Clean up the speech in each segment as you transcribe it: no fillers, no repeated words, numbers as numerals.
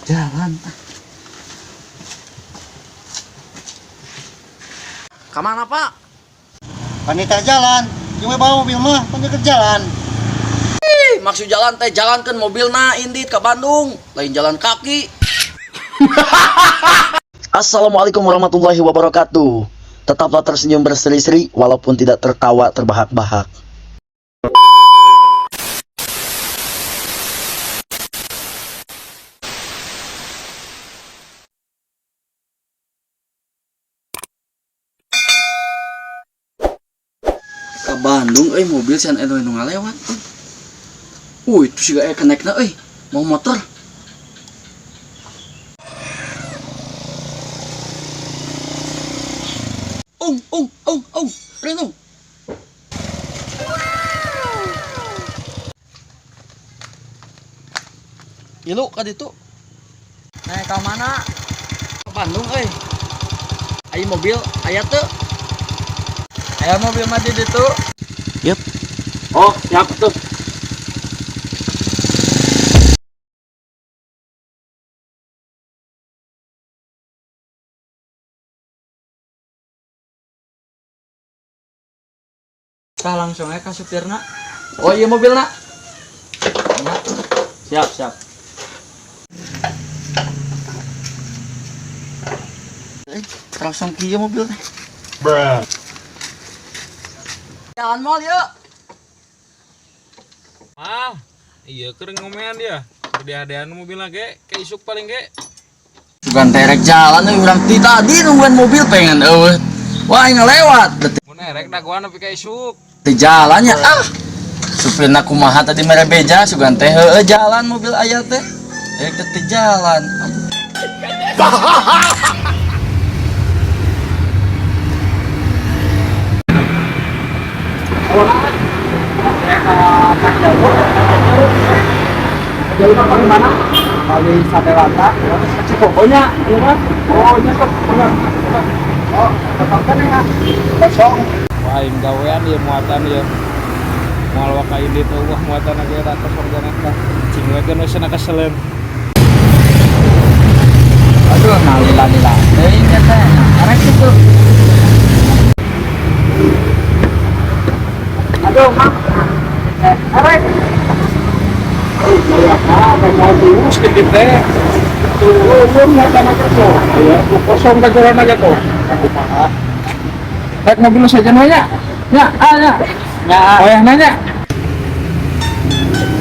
Jalan. Kemana, Pak? Panita jalan, cuma bawa mobil mah, pan ke jalan. Ih, maksud jalan teh jalankan mobilna indit ke Bandung, lain jalan kaki. Assalamualaikum warahmatullahi wabarakatuh. Tetaplah tersenyum berseri-seri walaupun tidak tertawa terbahak-bahak. Ke Bandung euy mobil sian anu nu ngalewat. Itu siga aya kenekna euy, mau motor. Ung ung ung ung, Reno. Ilu ka ditu. Naik ke mana? Ke Bandung euy. Aya mobil aya teu? Aya mobil mah di ditu. Yep. Oh, siap tuh. Tah langsung aja ka supirna. Oh iya mobilna. Ya. Siap, siap. Langsung kieu mobil teh. Jalan mall yuk. Ah, iya kering ngomean dia. Berdia-dian mobilnya ge, kayak isuk paling ge. Bukan terek jalan euy urang ti tadi nungguan mobil pengen eueuh. Wah, ngelewat. Detik Mun erek dagoan nepi ka isuk. di jalannya ah. Supirna kumaha tadi mere beja sugan teh heueuh jalan mobil aya teh. Erek teh teu jalan. Aduh. Jalur apa gimana? Kali Sadewata, Cikobonya, iya mah. Oh, iya sok. Oh, tetap kan ya. Kosong. Wah, aing gawean ieu muatan ieu. Moal waka indit eueuh muatan ge da kosong jangan tah. Cing we geus cenah keseleun. Aduh, nah lila lila. Teuing teh, nah, erek kitu. Aduh, Mak. Erek. Mau terus gitu teh. Tuh, muatan aja tuh. Iya, kosong ka jalan aja tuh. Kumaha? Rek mobil saja nanya. Nya, ah nya. Ya, Oh ya nanya.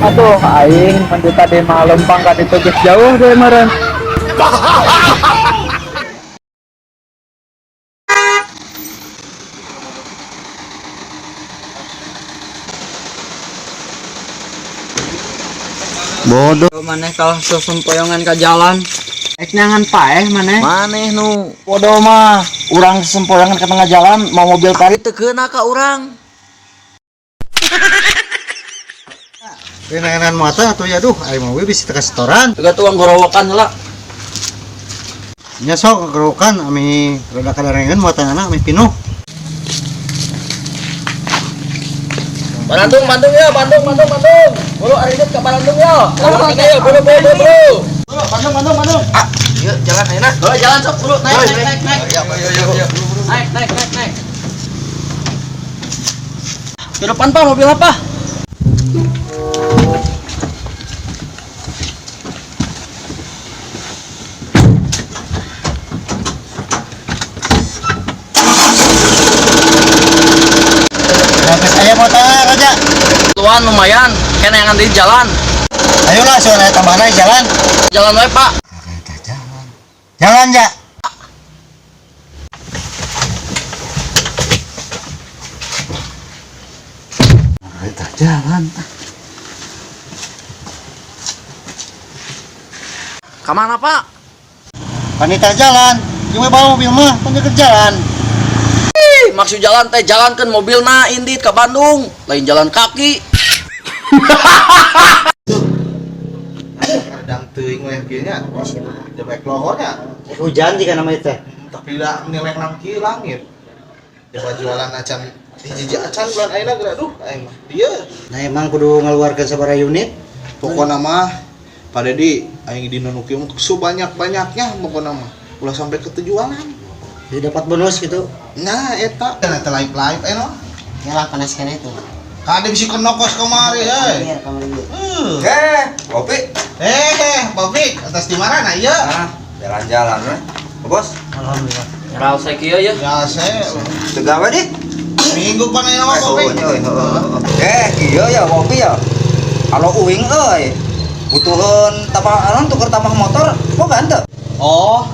aduh, aing mandi tadi malam pangkat itu geus jauh deh meureun. Bodoh. Maneh kalau sempoyongan ke jalan. Ek nyangan paeh maneh. Maneh nu Bodoh mah, urang sempoyongan ke tengah jalan mau mobil tarik teu keuna ka urang. Renangan muatan atau ya duh, ayo mobil bisa teka setoran. Teu tuang gorowokan heula. Nya sok kegerokan ami rada kadarengan muatan anak ami pinuh. Bandung, Bandung ya, Bandung, Bandung, Bandung. Buru ari ke Bandung ya. Lewat kene ya, buru, buru, buru, buru. Buru, Bandung, Bandung, Bandung. Ah, ieu jalan ayeuna. Heuh, jalan sok, buru, naik, naik, naik, naik. Naik, naik, naik, naik. Ke depan, Pak, mobil apa? Habis aya muatan raja. Tuan lumayan, kene yang di jalan. Ayolah, soalnya tambahan aja jalan. Jalan wae, Pak. Jalan. Jalan ya. Kita jalan. Kemana, Pak? Panita jalan, cuma bawa mobil mah, pan ke jalan. Ih, maksud jalan teh jalankan mobilna indit ke Bandung, lain jalan kaki. Kadang teuing we kieu nya. Jebek lohornya. Hujan jika nama itu. Tapi da nilai nang kieu langit. Coba jualan acan hiji acan bulan ayeuna geura duh aing mah. Dieu Nah emang kudu ngeluarkan sabaraha unit. pokona mah Pak Dedi aing dina nu kieu mah sebanyak-banyaknya pokona mah. Ulah sampai ketujuanan. Jadi dapat bonus gitu. Nah, eta eta live live eno. Ya lah panas kene itu. Kade bisi kenokos kamari euy. Biar kamari. Eh, Kopi. Popik atas di mana nah ieu? Ah, jalan-jalan we. Bos, Alhamdulillah. raos saya kieu ya. Ya saya Teu gawe di. minggu pan ayeuna mah Popik. Eh, kieu ya kopi ya. Kalau uing euy, butuheun tambah anu tuker tambah motor, boga henteu? Oh.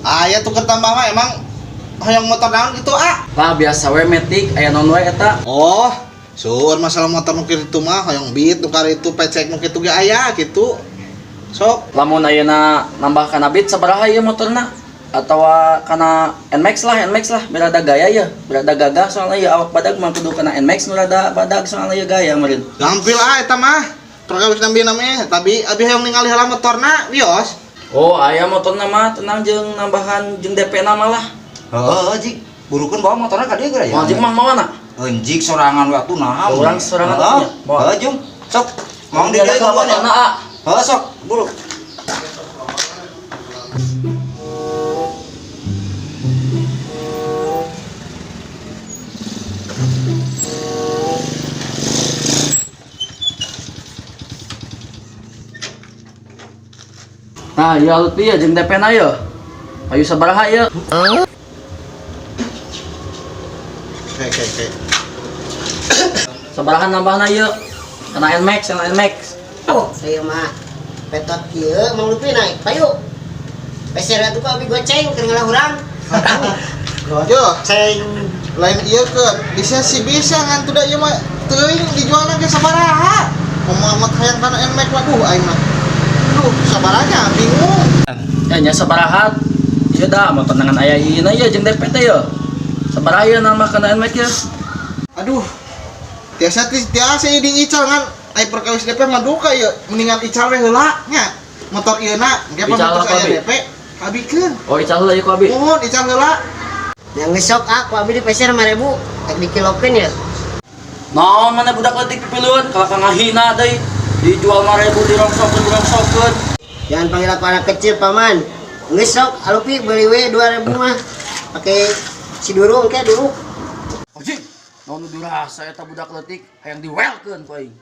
Aya tuker tambah mah emang hoyong motor naon gitu ah. Lah biasa we metik aya naon we eta. Oh, sur masalah motor nu kitu mah hoyong beat nu itu pecek nu kitu ge aya gitu. Sok Lamun ayeuna nambah kana Beat sabaraha ieu motorna? Atawa kana NMAX lah, NMAX lah, biar ada gaya ya, biar ada gagah soalnya ya awak badag mah kudu kana NMAX nu rada badag soalnya ya gaya meureun. gampil ah eta mah. Perkawis nambi namanya, tapi abi hoyong ningali heula motorna wios. Oh, aya motorna mah tenang jeung nambahan jeung DP na mah lah. Heeh, Jik. Burukeun bawa motorna ka dieu geura ya. Moal jeung mah mawana? Enjik sorangan we atuh naha. Urang sorangan Heeh. atuh nya. Bawa. Heeh, Jung. Sok. Mang di Dia dieu ka motorna ah. Heeh, sok. Buru. Nah, ieu Lutfi ya jeung DP na ye. Payu sabaraha ieu? Oke, oke, oke. Sabaraha nambahna ieu? Kana NMAX, kana NMAX. Oh, saya mah petot kieu Mang Lutfi naik payu. Peser atuh ku abi goceng keur ngalah urang. Yo, Ceng. lain ieu ke bisa si bisa ngan tuh da ieu mah teuing dijualna ge sabaraha. Komo amat hayang kana NMAX waduh aing mah. Duh, sabaranya bingung. Ya nya sabaraha? Ieu da motor nangan aya ieu na ieu jeung DP teh ye. Sabaraha ieu nambah kana NMAX ye? Aduh. Tiasa tiasa ieu diical ngan ai perkawis DP mah duka ieu mendingan ical we heula nya. Motor ieu na engke Ical motor apa, aya Bi? DP abikeun. Oh, ical heula ieu ku abi. Mohon ical heula. Yang geus sok ah ku abi di peser 5000 rek dikilokeun ya. Naon mana budak leutik pipiluan kalau ka ngahina deui. Dijual 5000 dirongsokeun dirongsokeun. Jangan panggil aku anak kecil, Paman. Geus sok Alupi beli we 2000 mah. Pakai si durung ke duruk. Anjing, naon nu dirasa eta budak leutik hayang diwelkeun ku aing.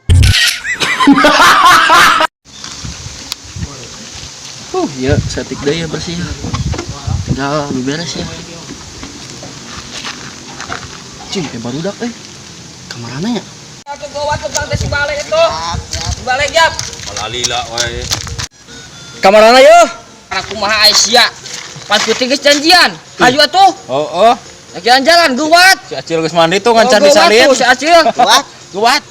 Ieu setik deui ya bersih. Tinggal beberes ya. Cing, barudak euy. Kamarana nya? Atuh gawat tukang teh si balik itu. Si balik jap. Lalila wae. Kamarana yeuh? Karena kumaha Aisyah. Pas putih geus janjian. Hayu atuh. Oh, oh. Jalan-jalan geuwat. Si Acil geus mandi tuh ngancan Oh, geuwat disalin. tuh, si Acil. Gawat. Gawat.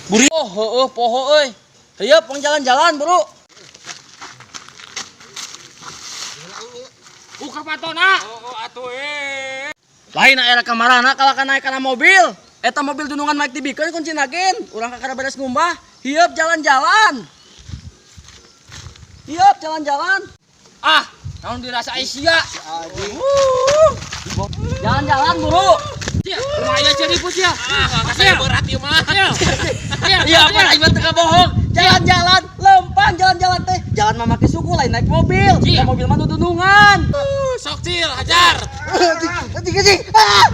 Buri. Oh, heueuh poho euy. Hayu pang jalan-jalan, Bro. Buka patona. Oh, atuh eh. Lain era kamarana kalah kana naik kana mobil. Eta mobil dunungan naik dibikeun kunci nagin. Urang kakara beres ngumbah, hieup jalan-jalan. Hieup jalan-jalan. Ah, naon dirasa Aisyah. Jalan-jalan, Bro. Kumaha ieu ceripus ya? Ah, saya berat ieu mah. Iya, apa aing mah teu bohong. Jalan-jalan, lempang jalan-jalan teh. Jalan mah make suku lain naik mobil. Iya. Da mobil mah nu dunungan. Sok Cil, hajar. Anjing anjing. Ah!